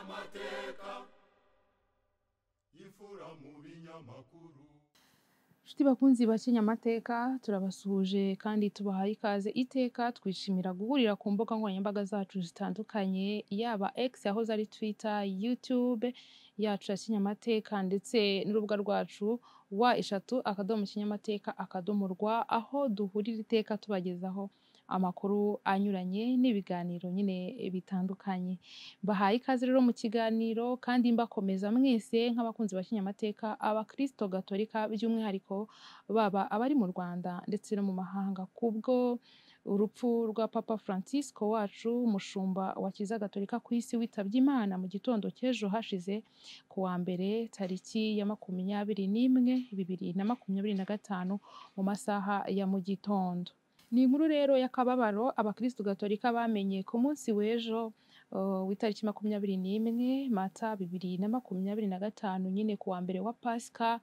Amateka y'imfura mu binyamakuru. Nshuti bakunzi ba Kinyamateka, turabasuhuje kandi tubahaye ikaze iteka. Twishimira guhurira ku mbuga nkoranyambaga zacu zitandukanye, yaba X yahoze ari Twitter, YouTube yacu ya Kinyamateka ndetse n'urubuga rwacu www.kinyamateka.rw, aho duhurira iteka tubagezaho amakuru anyuranye n'ibiganiro nyine bitandukanye. Mbahaye ikaze rero mu kiganiro kandi mbakomeza mwese nk'abakunzi ba Kinyamateka, abakristo gatolika by'umwihariko, baba abari mu Rwanda ndetse no mu mahanga, kubwo urupfu rwa Papa Francisco wacu, umushumba wa Kiliziya Gatolika ku isi, witabye Imana mu gitondo cy'ejo hashize ku wa mbere tariki ya 21 2025 mu masaha ya mu gitondo. Ni inkuru rero y'akababaro abakristu gatolika bamenye ku munsi w'ejo w'itariki 21 Mata 2025, nyine ku wa mbere wa Pasika.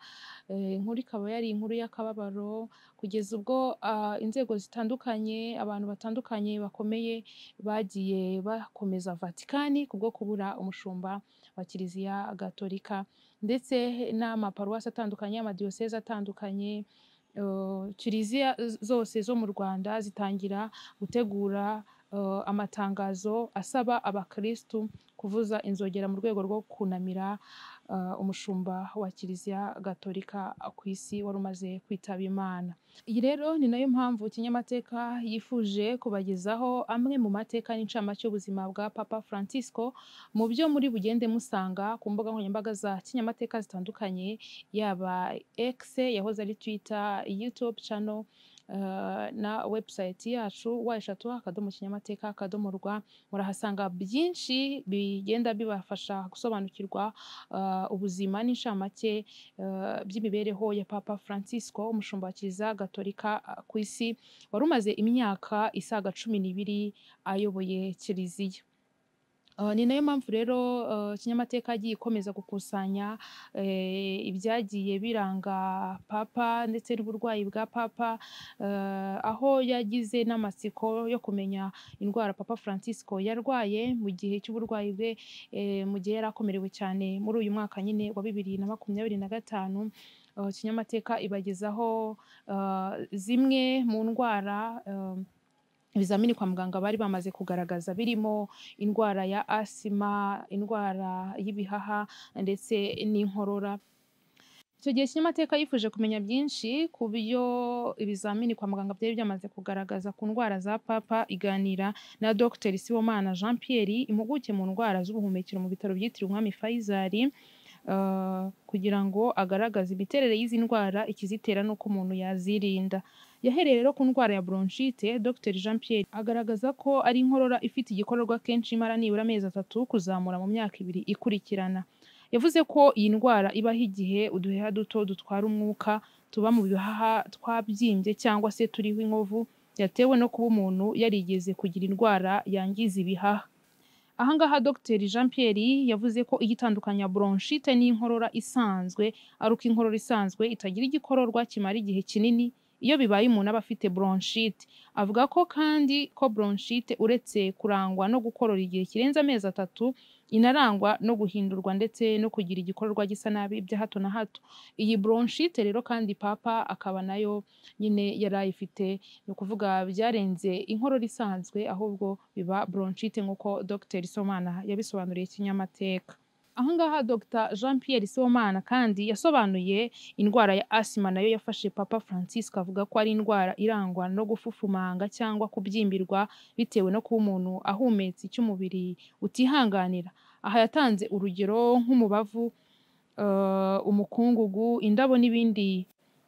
Inkuru ikaba yari inkuru y'akababaro kugeza ubwo inzego zitandukanye, abantu batandukanye bakomeye bagiye bakomeza Vatikani kubwo kubura umushumba wa Kiliziya Gatolika, ndetse n'amaparuwasi atandukanye, amadiyoseze atandukanye, kiliziya zose zo mu Rwanda zitangira gutegura amatangazo asaba abakristu kuvuza inzogera mu rwego rwo kunamira umushumba wa Kiliziya Gatolika ku isi wari umaze kwitaba Imana. Iyi rero ni nayo mpamvu Kinyamateka yifuje kubagezaho amwe mu mateka n'incamake y'ubuzima bwa Papa Francisco, mu byo muri bugende musanga ku mbuga nkoranyambaga za Kinyamateka zitandukanye, yaba X yahoze ari Twitter, YouTube channel na website yacu www.kinyamateka.rw. Murahasanga byinshi bigenda bibafasha gusobanukirwa ubuzima n'incamake by'imibereho ya Papa Francisco, umushumba wa Kiliziya Gatolika ku isi, wari umaze imyaka isaga 12 ayoboye Kiliziya. Ni nayo mpamvu rero Kinyamateka yagiye ikomeza gukusanya ibyagiye biranga Papa ndetse n'uburwayi bwa Papa, aho yagize n'amatsiko yo kumenya indwara Papa Francisco yarwaye mu gihe cy'uburwayi bwe, mu gihe yari akomerewe cyane muri uyu mwaka nyine wa 2025. Kinyamateka ibagezaho zimwe mu ndwara ibizamini kwa muganga bari bamaze kugaragaza, birimo indwara ya asima, indwara y'ibihaha ndetse n'inkorora. Icyo gihe Kinyamateka yifuje kumenya byinshi ku byo ibizamini kwa muganga byari byamaze kugaragaza ku ndwara za Papa, iganira na Dr Sibomana Jean Pierre, impuguke mu ndwara z'ubuhumekero mu bitaro byitiriwe Umwami Faisal, kugira ngo agaragaze imiterere y'izi ndwara, ikizitera n'uko umuntu yazirinda. Yahereye rero ku ndwara ya bronchite. Dr Jean Pierre agaragaza ko ari inkorora ifite igikororwa kenshi imara nibura amezi 3 kuzamura mu myaka 2 ikurikirana. Yavuze ko iyi ndwara ibaho igihe uduheha duto dutwara umwuka tuba mu bihaha twabyimbye cyangwa se turiho inkovu yatewe no kuba umuntu yarigeze kugira indwara yangiza ibihaha. Ahangaha Dr Jean Pierre yavuze ko igitandukanya bronchite n'inkorora isanzwe ari uko inkorora isanzwe itagira igikororwa kimara igihe kinini, iyo bibaye umuntu aba afite bronchite. Avuga ko kandi ko bronchite uretse kurangwa no gukorora igihe kirenze amezi 3, inarangwa no guhindurwa ndetse no kugira igikororwa gisa nabi bya hato na hato. Iyi bronchite rero kandi Papa akaba nayo nyine yari ayifite, ni ukuvuga byarenze inkorora isanzwe ahubwo biba bronchite, nk'uko Dr Sibomana yabisobanuriye Kinyamateka. Ahangaha Dr Jean Pierre Sibomana kandi yasobanuye indwara ya asima nayo yafashe Papa Francisco, avuga ko ari indwara irangwa no gufufumanga cyangwa kubyimbirwa bitewe no kuba umuntu ahumetse icyo umubiri utihanganira. Aha yatanze urugero nk'umubavu, umukungugu, indabo n'ibindi,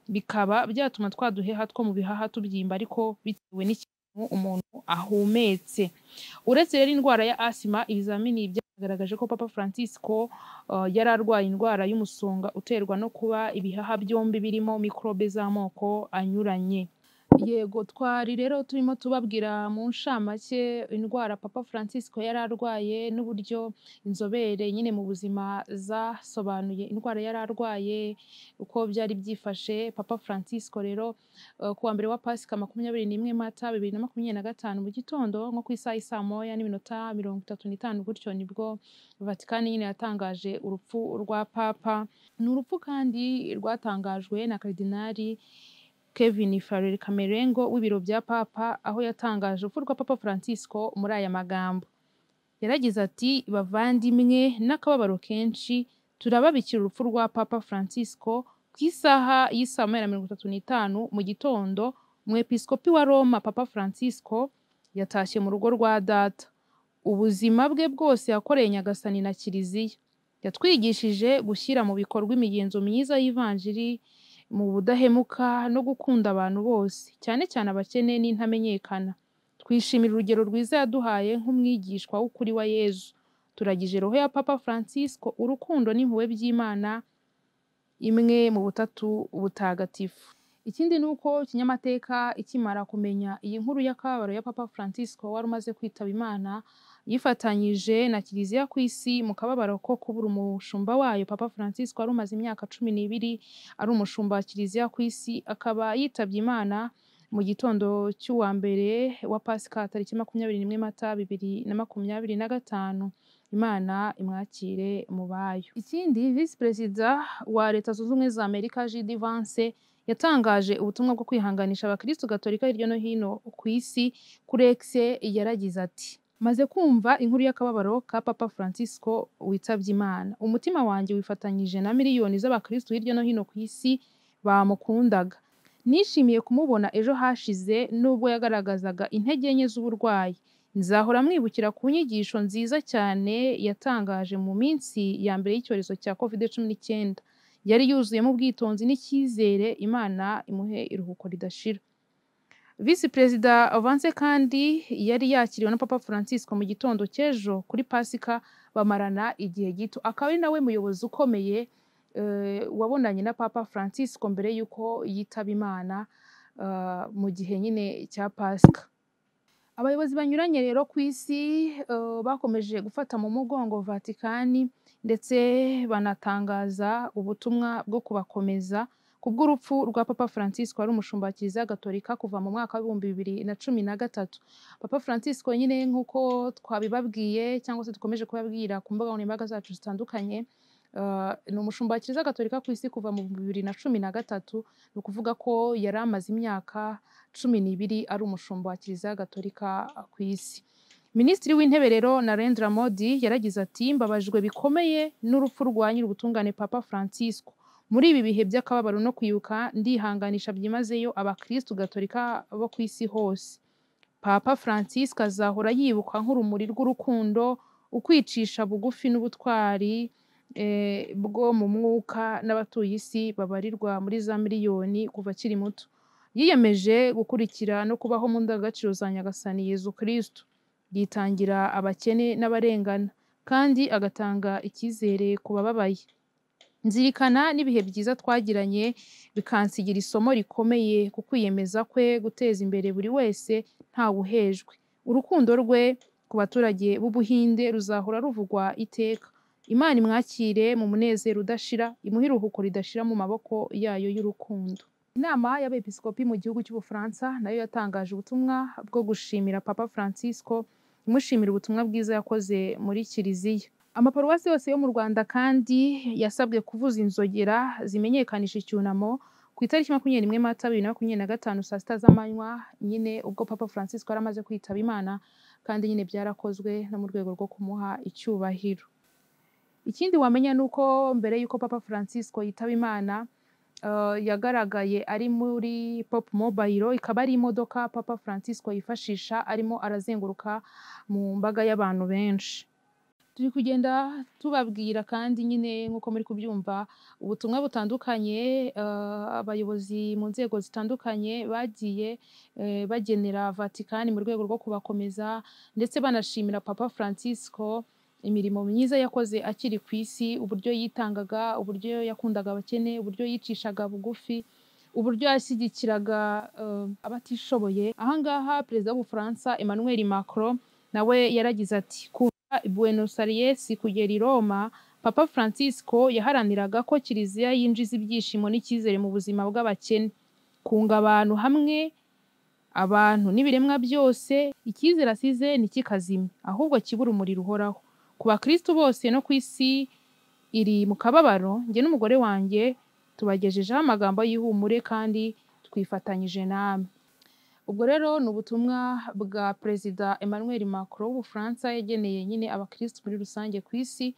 bikaba byatuma twa duheha two mu bihaha tubyimba ariko bitewe n'ikintu umuntu ahumetse. Uretse rero indwara ya asima, ibizamini byagaragaje ko Papa Francisco yari arwaye indwara y'umusonga uterwa no kuba ibihaha byombi birimo mikorobe z'amoko anyuranye. Yego, twari rero turimo tubabwira mu nshamake indwara Papa Francisco yari arwaye n'uburyo inzobere nyine mu buzima zasobanuye indwara yari arwaye, uko byari byifashe. Papa Francisco rero ku wa mbere wa Pasika 21 Mata 2025 mu gitondo nko ku isaha y'i 1:35 gutyo, nibwo Vatikani nyine yatangaje urupfu rwa Papa. Ni urupfu kandi rwatangajwe na Karidinali Kevin Farrell Camerengo w'ibiro bya Papa, aho yatangaje urupfu rwa Papa Francisco muri aya magambo. Yaragize ati: "Bavandimwe, n'akababaro kenshi turababikira urupfu rwa Papa Francisco ku isaha y'i 1:35 mu gitondo. Umwepiskopi wa Roma Papa Francisco yatashye mu rugo rwa data. Ubuzima bwe bwose yakoreye Nyagasani na Kiliziya. Yatwigishije gushyira mu bikorwa imigenzo myiza y'Ivanjiri mu budahemuka no gukunda abantu bose, cyane cyane abakene n'intamenyekana. Twishimira urugero rwiza yaduhaye nk'umwigishwa w'ukuri wa Yezu. Turagije roho ya Papa Francisco urukundo n'impuhwe by'Imana imwe mu butatu butagatifu." Ikindi ni uko Kinyamateka ikimara kumenya iyi nkuru y'akababaro ya Papa Francisco wari umaze kwitaba Imana, yifatanyije na Kiliziya ku isi mu kababaro ko kubura umushumba wayo Papa Francisco wari umaze imyaka 12 ari umushumba wa Kiliziya ku isi, akaba yitabye Imana mu gitondo cy'uwa mbere wa Pasika tariki 21 Mata 2025. Imana imwakire mu bayo. Ikindi, Visi Perezida wa Leta Zunze Ubumwe za Amerika J.D. Vance yatangaje ubutumwa bwo kwihanganisha abakristu gatolika hirya no hino ku isi. Kuri X yaragize ati: "Maze kumva inkuru y'akababaro ka Papa Francisco witabye Imana, umutima wanjye wifatanyije na miliyoni z'abakristu hirya no hino ku isi bamukundaga. Nishimiye kumubona ejo hashize nubwo yagaragazaga intege nke z'uburwayi. Nzahora mwibukira ku nyigisho nziza cyane yatangaje mu minsi ya mbere y'icyorezo cya COVID-19. Yari yuzuyemo ubwitonzi n'icyizere. Imana imuhe iruhuko ridashira." Visi Perezida Vance kandi yari yakiriwe na Papa Francisco mu gitondo cy'ejo kuri Pasika, bamarana igihe gito. Akaba ari nawe muyobozi ukomeye wabonanye na Papa Francisco mbere y'uko yitaba Imana mu gihe nyine cya Pasika. Abayobozi banyuranye rero ku isi bakomeje gufata mu mugongo Vatikani, ndetse banatangaza ubutumwa bwo kubakomeza kubw'urupfu rwa Papa Francisco wari umushumba wa Kiliziya Gatolika kuva mu mwaka wa 2013. Papa Francisco nyine nk'uko twabibabwiye cyangwa se dukomeje kubabwira ku mbuga nkoranyambaga zacu zitandukanye, ni umushumba wa Kiliziya Gatolika ku isi kuva mu 2013, ni ukuvuga ko yari amaze imyaka 12 ari umushumba wa Kiliziya Gatolika ku isi. Minisitiri w'Intebe rero Narendra Modi yaragize ati: "Mbabajwe bikomeye n'urupfu rwa nyir'ubutungane Papa Francisco. Muri ibi bihe by'akababaro no kwibuka, ndihanganisha byimazeyo abakristu gatolika bo ku isi hose. Papa Francisco azahora yibukwa nk'urumuri rw'urukundo, ukwicisha bugufi n'ubutwari bwo mu mwuka n'abatuye isi babarirwa muri za miliyoni kuva akiri muto. Yiyemeje gukurikira no kubaho mu ndangagaciro za Nyagasani Yezu Kristo. Yitangira abakene n'abarengana, kandi agatanga icyizere ku bababaye. Nzirikana n'ibihe byiza twagiranye bikansigira isomo rikomeye ku kwiyemeza kwe guteza imbere buri wese ntawuhejwe. Urukundo rwe ku baturage b'Ubuhinde ruzahora ruvugwa iteka. Imana imwakire mu munezero udashira, imuhe iruhuko ridashira mu maboko yayo y'urukundo." Inama y'Abepiskopi mu gihugu cy'Ubufaransa nayo yatangaje ubutumwa bwo gushimira Papa Francisco, imushimira ubutumwa bwiza yakoze muri Kiliziya. Amaparuwasi yose yo mu Rwanda kandi yasabwe kuvuza inzogera zimenyekanisha icyunamo ku itariki 21 Mata 2025 saa 6 z'amanywa, nyine ubwo Papa Francisco yari amaze kwitaba Imana, kandi nyine byarakozwe no mu rwego rwo kumuha icyubahiro. Ikindi wamenya ni uko mbere y'uko Papa Francisco yitaba Imana, yagaragaye ari muri Pop Mobile, ikaba ari imodoka Papa Francisco yifashisha arimo arazenguruka mu mbaga y'abantu benshi. Turi kugenda tubabwira kandi nyine nk'uko muri kubyumva ubutumwa butandukanye abayobozi mu nzego zitandukanye bagiye bagenera Vatikani mu rwego rwo kubakomeza, ndetse banashimira Papa Francisco imirimo myiza yakoze akiri ku isi, uburyo yitangaga, uburyo yakundaga abakene, uburyo yicishaga bugufi. uburyo yashyigikiraga abatishoboye. Ahangaha perezida w'Ubufaransa Emmanuel Macron nawe yaragize ati kuva i Buenos Aires kugera i Roma, Papa Francisco yaharaniraga ko Kiliziya yinjiza ibyishimo n'icyizere mu buzima bw'abakene, kunga abantu hamwe, abantu n'ibiremwa byose. Icyizere asize ntikikazime, ahubwo kibe urumuri ruhoraho ku bakristu bose no ku isi iri mu kababaro. Njye n'umugore wanjye tubagejejeho amagambo y'ihumure kandi twifatanyije namwe. Ubwo rero ni ubutumwa bwa Perezida Emmanuel Macron w'Ubufaransa yageneye nyine abakristu muri rusange ku isi,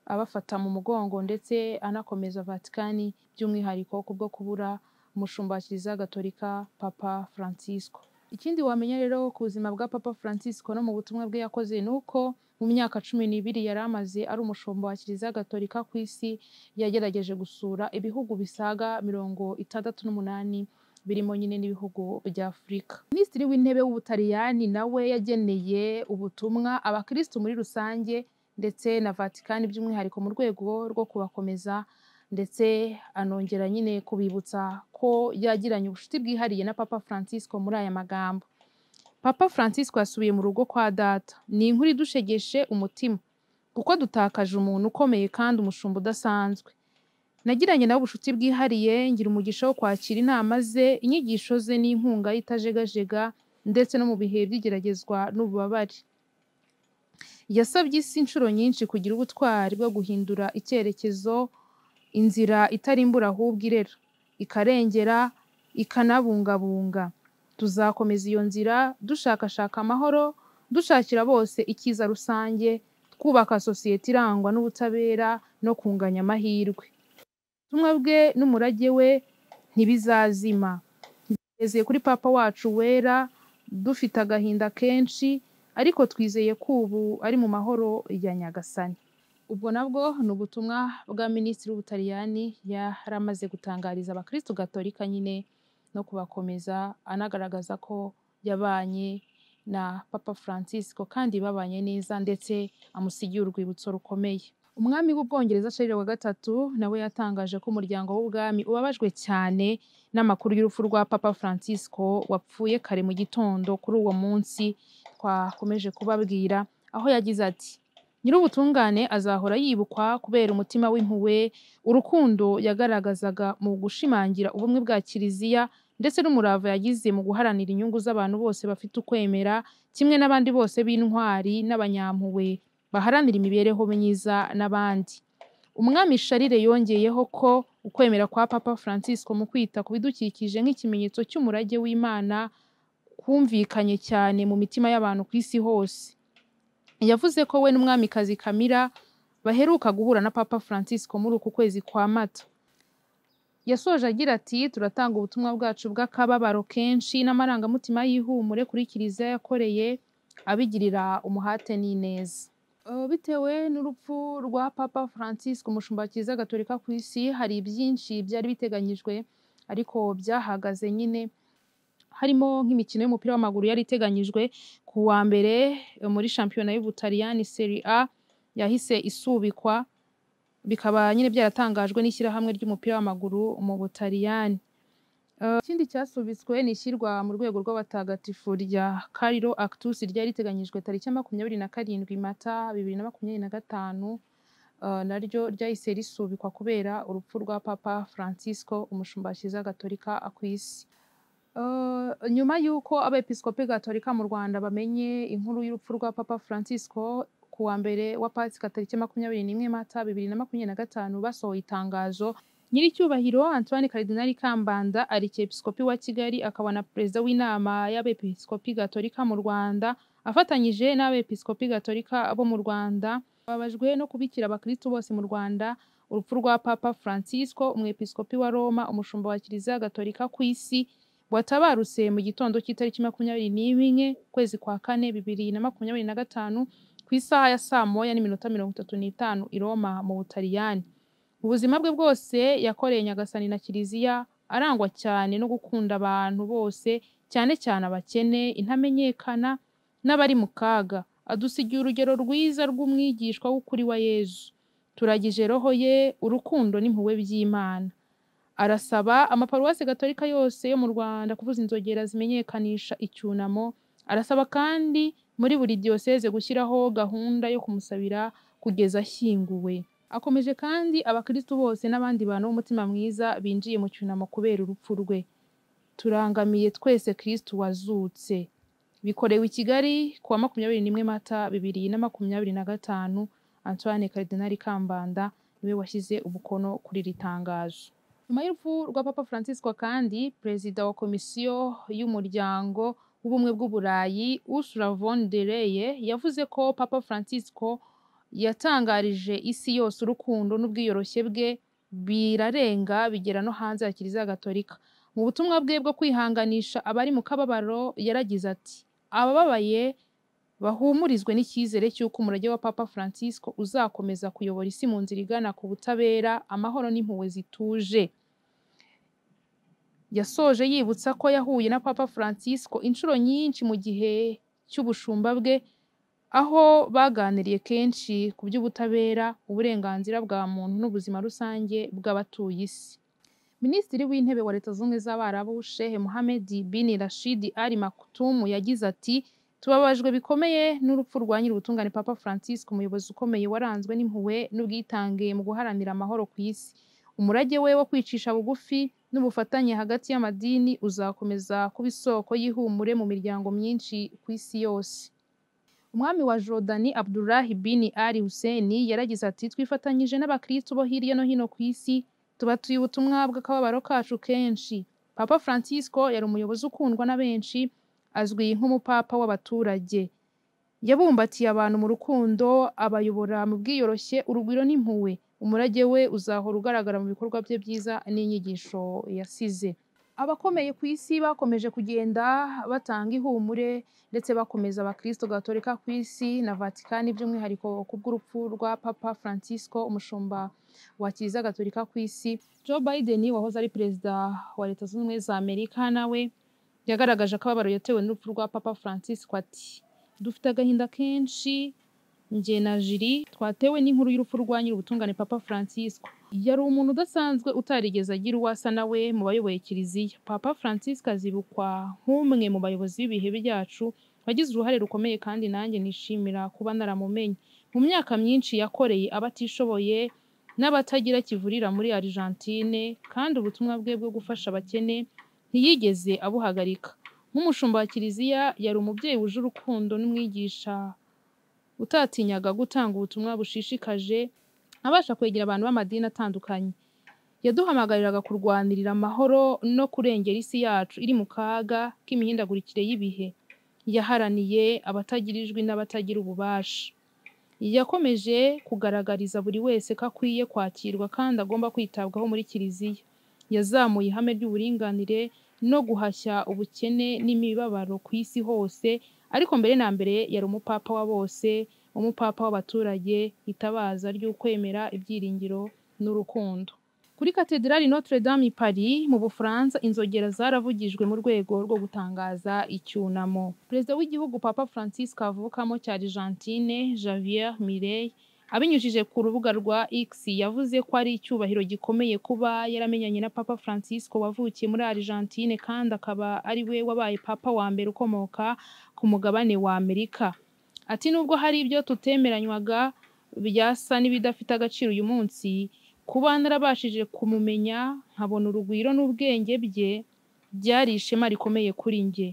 abafata mu mugongo ndetse anakomeza Vatikani by'umwihariko kubwo kubura umushumba wa Kiliziya Gatolika Papa Francisco. Ikindi wamenya rero ku buzima bwa Papa Francisco no mu butumwa bwe yakoze ni uko mu myaka 12 yari amaze ari umushumba wa Kiliziya Gatolika ku isi, yagerageje gusura ibihugu bisaga 68 birimo nyine n'ibihugu bya Afurika. Minisitiri w'Intebe w'Ubutaliyani nawe yageneye ubutumwa abakristu muri rusange ndetse na Vatikani by'umwihariko mu rwego rwo kubakomeza, ndetse anongera nyine kubibutsa ko yagiranye ubucuti bwihariye na Papa Francisco muri aya magambo: Papa Francisco yasubiye mu rugo kwa data. Ni inkuru idushegeshe umutima kuko dutakaje umuntu ukomeye kandi umushumba udasanzwe. Nagiranye nawe ubucuti bwihariye, ngira umugisha wo kwakira inama ze, inyigisho ze n'inkunga itajegajega, ndetse no mu bihe by'igeragezwa n'ububabare. Yasabye isi inshuro nyinshi kugira ubutwari bwo guhindura icyerekezo, inzira itarimbura ahubwo irera, ikarengera, ikanabungabunga. Tuzakomeza iyo nzira dushakashaka amahoro, dushakira bose icyiza rusange, twubaka sosiyete irangwa n'ubutabera no kunganya amahirwe. Ubutumwa bwe n'umurage we ntibizazima. Twizeye kuri Papa wacu wera, dufite agahinda kenshi, ariko twizeye ko ubu ari mu mahoro ya Nyagasani. Ubwo nabwo ni ubutumwa bwa Minisitiri w'Ubutaliyani yari amaze gutangariza abakristu gatolika nyine no kubakomeza, anagaragaza ko yabanye na Papa Francisco kandi babanye neza, ndetse amusigiye urwibutso rukomeye. Umwami w'Ubwongereza Charles wa gatatu nawe yatangaje ko umuryango w'ubwami ubabajwe cyane n'amakuru y'urupfu rwa Papa Francisco wapfuye kare mu gitondo kuri uwo munsi twakomeje kubabwira, aho yagize ati Nyir'ubutungane azahora yibukwa kubera umutima w'impuhwe, urukundo yagaragazaga mu gushimangira ubumwe bwa Kiliziya, ndetse n'umurava yagize mu guharanira inyungu z'abantu bose bafite ukwemera, kimwe n'abandi bose b'intwari n'abanyampuhwe baharanira imibereho myiza n'abandi. Umwami Charles yongeyeho ko ukwemera kwa Papa Francisco mu kwita ku bidukikije nk'ikimenyetso cy'umurage w'Imana kumvikanye cyane mu mitima y'abantu ku isi hose. Yavuze ko we n'umwamikazi Camilla baheruka guhura na Papa Francisco muri uku kwezi kwa Mata. Yasoje agira ati turatanga ubutumwa bwacu bw'akababaro kenshi n'amarangamutima y'ihumure kuri Kiliziya yakoreye abigirira umuhate n'ineza. Bitewe n'urupfu rwa Papa Francisco umushumba wa Kiliziya Gatolika ku isi, hari byinshi byari biteganyijwe ariko byahagaze nyine, harimo nk'imikino y'umupira w'amaguru yari iteganyijwe ku wa mbere muri shampiyona y'Ubutaliyani Serie A yahise isubikwa, bikaba nyine byaratangajwe n'ishyirahamwe ry'umupira w'amaguru mu Butaliyani. Ikindi cyasubitswe ni ishyirwa mu rwego rw'abatagatifu rya Carlo Acutis ryari riteganyijwe tariki ya 27 Mata 2025, naryo ryahise risubikwa kubera urupfu rwa Papa Francisco umushumba wa Kiliziya Gatolika ku isi. Nyuma y'uko abepiskopi gatolika mu Rwanda bamenye inkuru y'urupfu rwa Papa Francisco ku wa mbere wa Pasika tariki 21 Mata 2025, basohoye itangazo. Nyiricyubahiro Antoine Karidinali Kambanda, Arkiyepiskopi wa Kigali akaba na Perezida w'Inama y'Abepiskopi Gatolika mu Rwanda, afatanyije n'abepiskopi gatolika bo mu Rwanda, bababajwe no kubikira abakristu bose mu Rwanda urupfu rwa Papa Francisco, umwepiskopi wa Roma, umushumba wa Kiliziya Gatolika ku isi, watabarutse mu gitondo cy'itariki 21 kwezi kwa kane 2025 ku isaha ya 11:35 i Roma mu Butaliyani. Mu buzima bwe bwose yakoreye Nyagasani na Kiliziya, arangwa cyane no gukunda abantu bose, cyane cyane abakene, intamenyekana n'abari mu kaga. Adusigiye urugero rwiza rw'umwigishwa w'ukuri wa Yezu. Turagije roho ye urukundo n'impuhwe by'Imana. Arasaba amaparuwasi gatolika yose yo mu Rwanda kuvuza inzogera zimenyekanisha icyunamo. Arasaba kandi muri buri diyoseze gushyiraho gahunda yo kumusabira kugeza ashyinguwe. Akomeje kandi abakristu bose n'abandi bantu b'umutima mwiza binjiye mu cyunamo kubera urupfu rwe. Turangamiye twese Kristu wazutse. Bikorewe i Kigali kuwa 21 Mata 2025. Antoine Cardinal Kambanda niwe washyize umukono kuri iri tangazo. Nyuma y'urupfu rwa Papa Francisco kandi, Perezida wa Komisiyo y'Umuryango w'Ubumwe bw'Uburayi Ursula von der Leyen yavuze ko Papa Francisco yatangarije isi yose urukundo n'ubwiyoroshye bwe birarenga bigera no hanze ya Kiliziya Gatolika. Mu butumwa bwe bwo kwihanganisha abari mu kababaro yaragize ati: "Abababaye bahumurizwe n'icyizere cy'uko umurage wa Papa Francisco uzakomeza kuyobora isi mu nzira igana ku butabera, amahoro n'impuhwe zituje." Yasoje yibutsa ko yahuye na Papa Francisco inshuro nyinshi mu gihe cy'ubushumba bwe, aho baganiriye kenshi ku by'ubutabera, uburenganzira bwa muntu n'ubuzima rusange bw'abatuye isi. Minisitiri w'Intebe wa Leta Zunze Ubumwe z'Abarabu Sheikh Mohammed bin Rashid Al Maktoum yagize ati: "Tubabajwe bikomeye n'urupfu rwa Nyirubutungane Papa Francisco, umuyobozi ukomeye waranzwe n'impuhwe n'ubwitange mu guharanira amahoro ku isi. Umurage we wo kwicisha bugufi n'ubufatanye hagati y'amadini uzakomeza kuba isoko y'ihumure mu miryango myinshi ku isi yose." Umwami wa Jordani Abdullah bin Ali Hussein yaragize ati: "Twifatanyije n'abakristu bo hirya no hino ku isi, tubatuye ubutumwa bw'akababaro kacu kenshi. Papa Francisco yari umuyobozi ukundwa na benshi, azwi nk'umupapa w'abaturage. Yabumbatiye abantu mu rukundo, abayobora mu bwiyoroshye, urugwiro n'impuhwe. Umurage we uzahora ugaragara mu bikorwa bye byiza n'inyigisho yasize." Abakomeye ku isi bakomeje kugenda batanga ihumure ndetse bakomeza abakristo gatolika ku isi na Vatikani by'umwihariko kubw'urupfu rwa Papa Francisco, umushumba wa Kiliziya Gatolika ku isi. Joe Biden wahoze ari perezida wa Leta Zunze Ubumwe za Amerika nawe yagaragaje akababaro yatewe n'urupfu rwa Papa Francisco ati: "Dufite agahinda kenshi njye na Jiri twatewe n'inkuru y'urupfu rwa Nyirubutungane Papa Francisco. Yari umuntu udasanzwe utarigeze agira uwo asa nawe mu bayoboye Kiliziya. Papa Francisco azibukwa nk'umwe mu bayobozi b'ibihe byacu wagize uruhare rukomeye kandi nanjye nishimira kuba naramumenye. Mu myaka myinshi yakoreye abatishoboye n'abatagira kivurira muri Argentine, kandi ubutumwa bwe bwo gufasha abakene ntiyigeze abuhagarika. Nk'umushumba wa Kiliziya yari umubyeyi wuje urukundo n'umwigisha utatinyaga gutanga ubutumwa bushishikaje, abasha kwegera abantu b'amadini atandukanye. Yaduhamagariraga kurwanirira amahoro no kurengera isi yacu iri mu kaga k'imihindagurikire y'ibihe. Yaharaniye abatagira ijwi n'abatagira ububasha. Yakomeje kugaragariza buri wese ko akwiye kwakirwa kandi agomba kwitabwaho muri Kiliziya. Yazamuye ihame ry'uburinganire no guhashya ubukene n'imibabaro ku isi hose, ariko mbere na mbere yari umupapa wa bose, umupapa w'abaturage, itabaza ry'ukwemera, ibyiringiro n'urukundo." Kuri Katedrali Notre Dame i Paris mu Bufaransa, inzogera zaravugijwe mu rwego rwo gutangaza icyunamo. Perezida w'igihugu Papa Francisco avukamo cya Argentine, Javier Milei, abinyujije ku rubuga rwa X yavuze ko ari icyubahiro gikomeye kuba yaramenyanye na Papa Francisco wavukiye muri Argentine kandi akaba ari we wabaye papa wa mbere ukomoka ku mugabane wa Amerika. Ati: "Nubwo hari ibyo tutemeranywaga byasa n'ibidafite agaciro uyu munsi, kuba narabashije kumumenya nkabona urugwiro n'ubwenge bye byari ishema rikomeye kuri njye.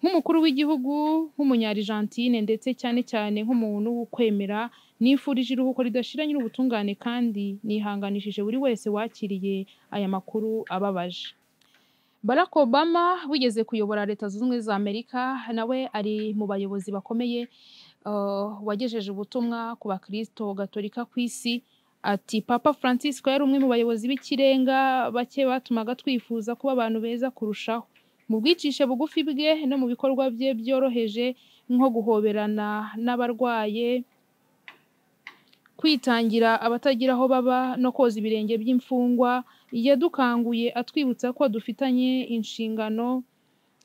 Nk'umukuru w'igihugu, nk'umunya-Argentine ndetse cyane cyane nk'umuntu w'ukwemera, nifurije iruhuko ridashira Nyirubutungane kandi nihanganishije buri wese wakiriye aya makuru ababaje." Barack Obama wigeze kuyobora Leta Zunze Ubumwe za Amerika nawe ari mu bayobozi bakomeye wagejeje ubutumwa ku bakristo gatolika ku isi. Ati: "Papa Francisco yari umwe mu bayobozi b'ikirenga bake batumaga twifuza kuba abantu beza kurushaho. Mu bwicishe bugufi bwe no mu bikorwa bye byoroheje nko guhoberana n'abarwaye, kwitangira abatagira aho baba no koza ibirenge by'imfungwa, yadukanguye atwibutsa ko dufitanye inshingano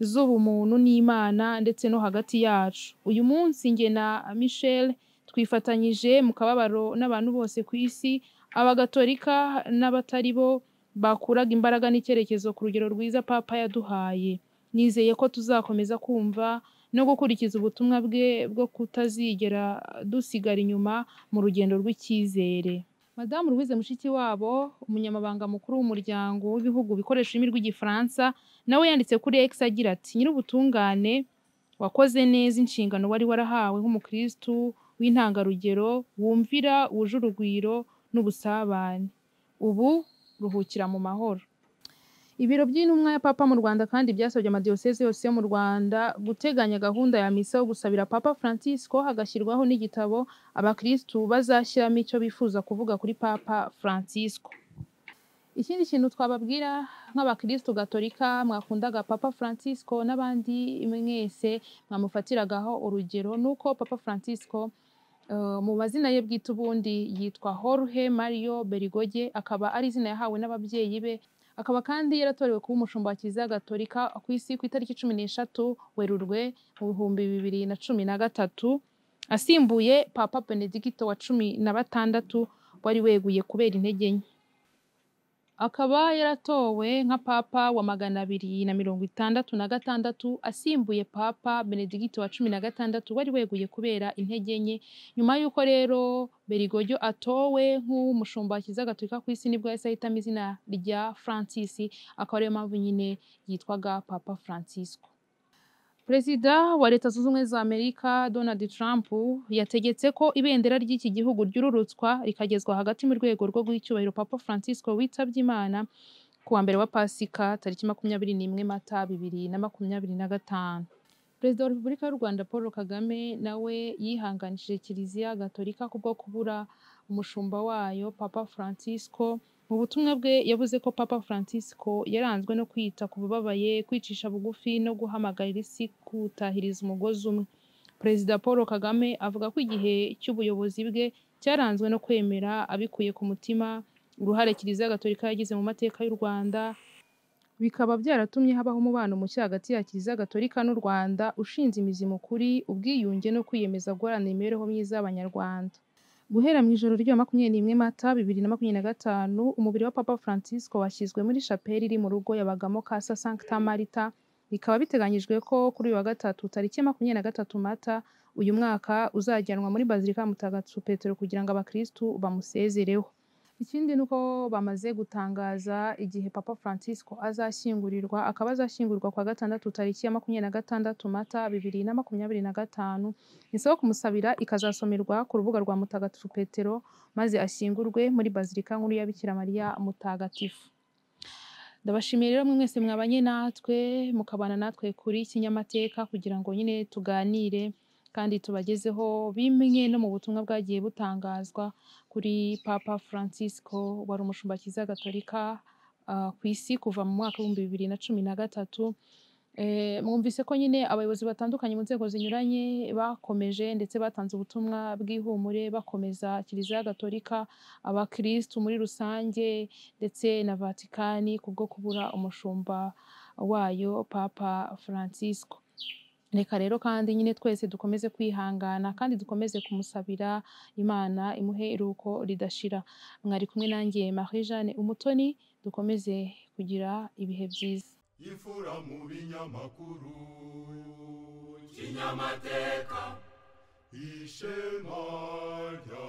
z'ubumuntu n'Imana ndetse no hagati yacu. Uyu munsi njye na Michelle twifatanyije mu kababaro n'abantu bose ku isi, abagatolika n'abatari bo, bakuraga imbaraga n'icyerekezo ku rugero rwiza Papa yaduhaye. Nizeye ko tuzakomeza kumva no gukurikiza ubutumwa bwe bwo kutazigera dusigara inyuma mu rugendo rw'icyizere. Madamu Louise Mushikiwabo, umunyamabanga mukuru w'umuryango w'ibihugu bikoresha ururimi rw'Igifaransa, nawe yanditse kuri X agira ati: "Nyir'ubutungane wakoze neza inshingano wari warahawe nk'umukristu w'intangarugero, wumvira, wuje urugwiro n'ubusabane. Ubu ruhukira mu mahoro." Ibiro by'intumwa ya Papa mu Rwanda kandi byasabye amadiyoseze yose yo mu Rwanda guteganya gahunda ya misa yo gusabira Papa Francisco, hagashyirwaho n'igitabo abakristu bazashyiramo icyo bifuza kuvuga kuri Papa Francisco. Ikindi kintu twababwira nk'abakristu gatolika mwakundaga Papa Francisco n'abandi mwese mwamufatiragaho urugero, nuko Papa Francisco mu mazina ye bwite ubundi yitwa Jorge Mario Bergoglio, akaba ari izina yahawe n'ababyeyi be, akaba kandi yaratorewe kuba umushumba wa Kiliziya Gatolika ku isi ku itariki 13 Werurwe mu 2013, asimbuye Papa Benedicto wa 16 wari weguye kubera intege nke. Akaba yaratowe nka Papa wa 266 asimbuye Papa Benedicto wa 16 wari weguye kubera intege nke. Nyuma y'uko rero Bergoglio atowe nk'umushumba wa Kiliziya Gatolika ku isi, nibwo yahise ahitamo izina rya Francis, akaba ariyo mpamvu nyine yitwaga Papa Francisco. Perezida wa Leta Zunze Ubumwe za Amerika Donald Trump yategetse ko ibendera ry'iki gihugu ryururutswa rikagezwa hagati mu rwego rwo guha icyubahiro Papa Francisco witabye Imana ku wa mbere wa Pasika tariki 21 Mata 2025. Perezida wa Repubulika y'u Rwanda Paul Kagame nawe yihanganishije Kiliziya Gatolika kubwo kubura umushumba wayo Papa Francisco. Mu butumwa bwe yavuze ko Papa Francisco yaranzwe no kwita ku bababaye, kwicisha bugufi no guhamagarira isi gutahiriza umugozi umwe. Perezida Paul Kagame avuga ko igihe cy'ubuyobozi bwe cyaranzwe no kwemera abikuye ku mutima uruhare Kiliziya Gatolika yagize mu mateka y'u Rwanda, bikaba byaratumye habaho umubano mushya hagati ya Kiliziya Gatolika n'u Rwanda ushinze imizi mu kuri, ubwiyunge no kwiyemeza guharanira imibereho myiza y'Abanyarwanda. Guhera mu ijoro rya 21 Mata 2025, umubiri wa Papa Francisco washyizwe muri shapeli iri mu rugo yabagamo Casa Sancta Marta, bikaba biteganyijwe ko kuri uyu wa gatatu tariki 23 Mata uyu mwaka uzajyanwa muri Bazilika ya Mutagatifu Petero kugira ngo abakristu bamusezereho. Ikindi nuko bamaze gutangaza igihe Papa Francisco azashyingurirwa, akaba azashyingurwa kwa gatandatu tariki ya 26 Mata 2025. Misa yo kumusabira ikazasomerwa ku rubuga rwa Mutagatifu Petero, maze ashyingurwe muri Bazilika Nkuru ya Bikira Mariya Mutagatifu. Ndabashimiye rero mwese mwabanye natwe, mukabana natwe kuri Kinyamateka kugira ngo nyine tuganire kandi tubagezeho bimwe no mu butumwa bwagiye butangazwa kuri Papa Francisco wari umushumba wa Kiliziya Gatolika ku isi kuva mu mwaka 2013. Mwumvise ko nyine abayobozi batandukanye mu nzego zinyuranye bakomeje ndetse batanze ubutumwa bw'ihumure, bakomeza Kiliziya Gatolika, abakristu muri rusange ndetse na Vatikani kubwo kubura umushumba wayo Papa Francisco. Reka rero kandi nyine twese dukomeze kwihangana kandi dukomeze kumusabira Imana imuhe iruhuko ridashira. Mwari kumwe nanjye Marie Jeanne Umutoni, dukomeze kugira ibihe byiza. Imfura mu binyamakuru, Kinyamateka, ishema rya